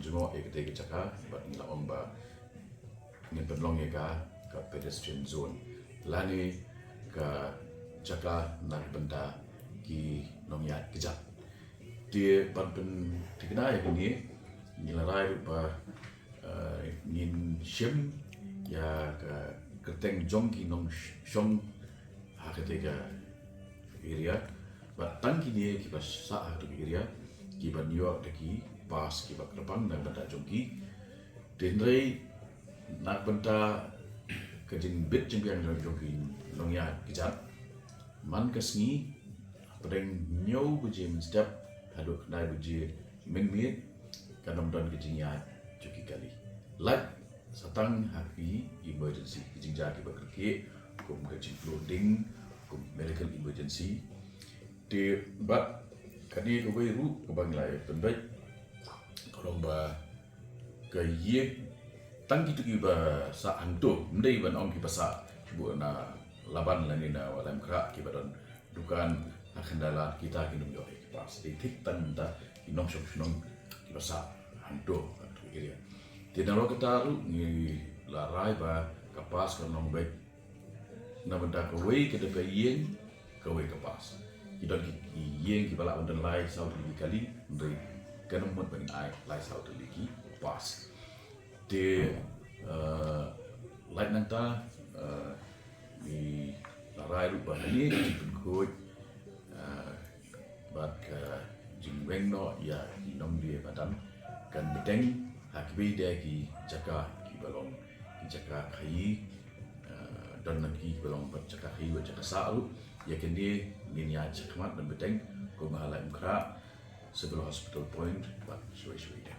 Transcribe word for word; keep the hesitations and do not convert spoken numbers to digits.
jngoh ïa kata ka jaka, bad ngi la ong ba ngin pynlong ïa ka, ka pedestrian zone lane ka jaka na ka bynta ki nongïaid kjat. Te ban pynthikna ïa kane, ngi la rai ruh ba, eh, ngin shim ïa ka kyrteng jong ki nongshong ha kata ka area. Bad tang kine kiba sah ha kata ka area, kiban ïoh da ki pass kiba kyrpang na ka bynta jong ki. Te hynrei na ka bynta ka jingbit jingbiang jong, jong ki nongïaid kjat, man ka sngi hapdeng hynñiew baje mynstep haduh khyndai baje mynmiet, kan ym don ka jingïaid jong ki kali. Lait sa tang ha ki emergency, ki jingjia kiba kyrkieh, kum ka jingpluh ding, kum medical emergency. Te bad kane kawei ruh kaba ngi la ïa pynbeit, ka long ba ka ïing, tang kito kiba sah hangto, ym dei ban ong kiba sah shibun na Laban lane na Laitumkhrah, kiba don dukan ha Khandailat, kita kin ym ïoh ïa ki pass. Dei thik tang mynta ki nongshong shnong kiba sah hangto, hangto area. Te nalor kata ruh ngi la rai ba ka pass kan long beit na bynta kawei ka dei ka ïing, kawei ka pass. Ki don ki, ki ïing kiba lah ban don lai saw tylli ki kali, hynrei kan ym mut ban ai lai saw tylli ki pass. Te, eh, lait nangta, eh, ngi la rai ruh ba kane ka jingpynkhuid, eh, bad ka jingweng noh ïa ki nongdie madan kan bteng ha kiwei de ki jaka kiba long ki jaka khaïi, eh, don na ki kiba long bad jaka khaïi bad jaka sah ruh. Ïa kine ngin ïaid shakhmat ban bteng kum ha Laitumkhrah, Civil Hospital Point bad shawei shawei de.